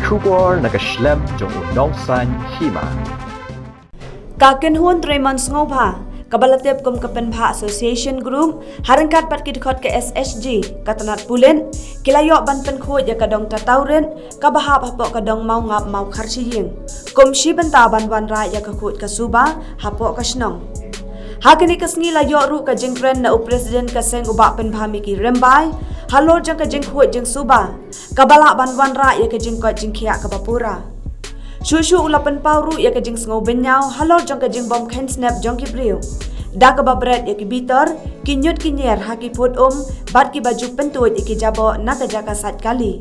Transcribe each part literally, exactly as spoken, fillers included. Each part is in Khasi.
Khubor na ka shlem jong u nongsan hima. Ka kynhun Trei Mon Sngewbha, kaba la tip kum ka Pynbha Association Group, ha ryngkat bad ki dkhot ka S H G, ka tnat pulit, ki la ïoh ban pynkhuid ïa ka dong Tatawrit, kaba hap hapoh ka dong Mawngap Mawkharshiing. Kum shi bynta ban wanrah ïa ka khuid ka suba hapoh ka shnong. Ha kane ka sngi la ïoh ruh ka jingkren na u President ka seng u Bah Pynbha Mickey Rymbai, halor jong ka jingkhuid jingsuba, kaba lah ban wanrah ïa ka jingkoit jingkhiah kaba pura. Shuh shuh u la pynpaw ruh ïa ka jingsngew bynñiaw halor jong ka jingbym kheiñ snep jong ki briew, da kaba bret ïa ki bitor, ki ñiut ki ñier ha ki phut um, bad kiba ju pyntuid ïa ki jaboh na ka jaka sait kali.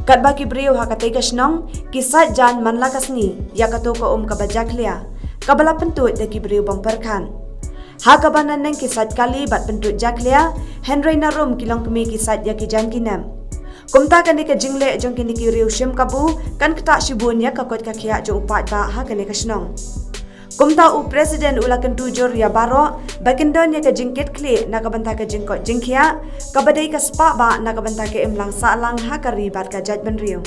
Katba ki briew ha katei ka shnong ki sait jaiñ man la ka sngi ïa kato ka um kaba jakhlia, kaba la pyntuid da ki briew bym pyrkhat. Ha kaba naneng ki sait kali bad pyntuid jakhlia, hynrei na rum ki longkmie ki sait ïa ki jaiñ ki nep. Kumta kane ka jingleh jong kine ki riew shim kabu kan ktah shibun ïa ka koit ka khiah jong u paidbah ha kane ka shnong. Kumta u President u la kyntu jur ïa baroh ba kin don ïa ka jingkitkhlieh na ka bynta ka jingkoit jingkhiah, kaba dei ka spah bah na ka bynta ka imlang sahlang ha ka ri bad ka jaitbynriew.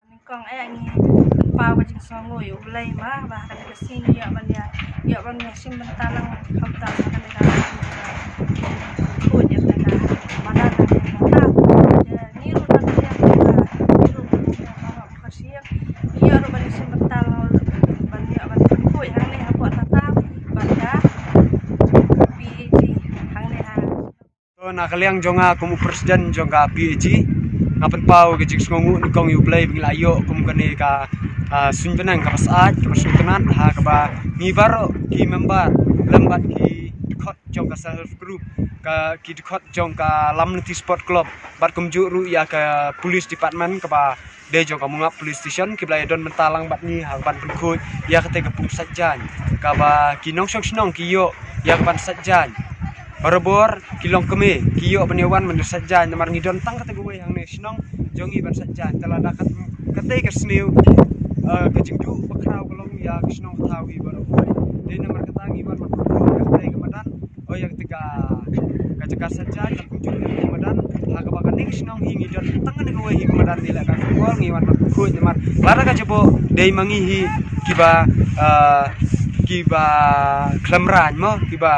Nyngkong eh ngi pynpaw ka jingsngewnguh ïa U Blei ma ba ha kane ka sngi ngi ïoh ban ïa, ïoh ban ïa shim bynta lang khamtam ha kane ka khuid ïa kane ka madan ha kane ka madan. Ïa ngi ruh na ka liang ka ngi ruh ka Mawngap Mawkharshiing ngi ïoh ruh ban ïa shim bynta lang ban ïoh ban pynkhuid hangne hapoh Tataw bad ka P A G hangne ha. To na ka liang jong nga kum u president jong ka P A G, nga pynpaw ka jingsngewnguh nyngkong ïa U Blei ba ngi la ïoh kum kane ka, ah, suiñ bneng kaba sah, kaba sngewtynnat, ha kaba ngi baroh ki member lem bad ki dkhot jong ka self help group, ka ki dkhot jong ka Lamlynti Sport Club, bad kumjuh ruh ïa ka police department kaba dei jong ka Mawngap Police Station, ki ba la ïa don bynta lang bad ngi ha ka ban pynkhuid ïa katei ka pung sait jaiñ, kaba ki nongshong shnong ki ïoh ïa ka ban sait jaiñ. Barabor ki longkmie ki ïoh ban ïa wan ban sait jaiñ, namar ngi don tang katei kawei hangne shnong jong ngi ban sait jaiñ. Te lada kat, katei ka sniew, eh, ka jingduh bakhraw ka long ïa ka shnong ka thaw hi barabor. Dei namar kata ngi wan ban pynkhuid ïa katei ka madan, oh, ïa katei ka, ka jaka sait jaiñ, ka kumjuh ïa ka madan, ha kaba kane ka shnong hi ngi don tang kane kawei hi ka madan, ngi leh ka football, ngi wan ban pynkhuid namar lada ka jaboh dei ma ngi hi kiba, ah, kiba khlem raiñ mo, kiba,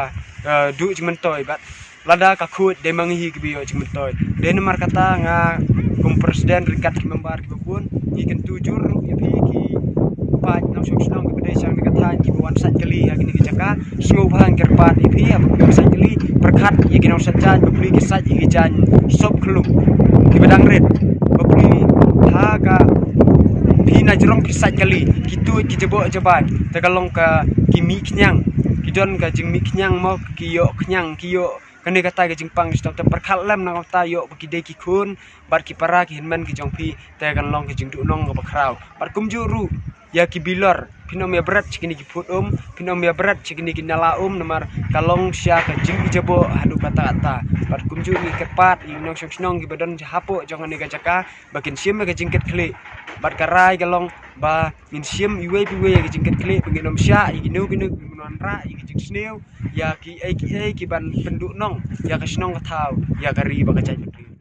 ah, duh jingmyntoi, bad lada ka khuid dei ma ngi hi kiba ïoh jingmyntoi. Dei namar kata nga kum president ryngkat ki member kiba bun, ngi kyntu jur ruh ïa phi ki paid nongshong shnong kiba dei sha kane ka thaiñ kiba wan sait kali ha kane ka jaka. Sngewbha ngi kyrpad ïa phi haba phi wan sait kali, pyrkhat ïa ki nongsait jaiñ, ba phi ki sait ïa ki jaiñ sop khlum kiba dang rit, ba phi ha ka phi na jrong phi sait kali, ki tuid ki jaboh jabaid, te ka long ka ki mih khñiang, ki don ka jingmih khñiang mo, ki ïoh khñiang, ki ïoh kane kata ka jingpang ki shnong, te pyrkhat lem na kata ïoh ba ki dei ki khun bad ki para ki hynmen ki jong phi, te kan long ka jingduhnong kaba khraw. Bad kumjuh ruh ïa ki bilor, phin ym ïa bret sha kine ki phut um, phin ym ïa bret sha kine ki nala um, namar ka long sha ka jingjaboh haduh katta katta. Bad kumjuh ngi kyrpad ïa ki nongshong shnong kiba don hapoh jong kane ka jaka ba kin shim ïa ka jingkitkhlieh. Bad ka rai ka long ba ngin shim iwei pa iwei ïa ka jingkitkhlieh, ba ngin ym shah ïa kino kino kiba wanrah ïa ka jingsniew, ïa kiei kiei ki ban pynduhnong ïa ka shnong ka thaw, ïa ka ri bad ka jaitbynriew.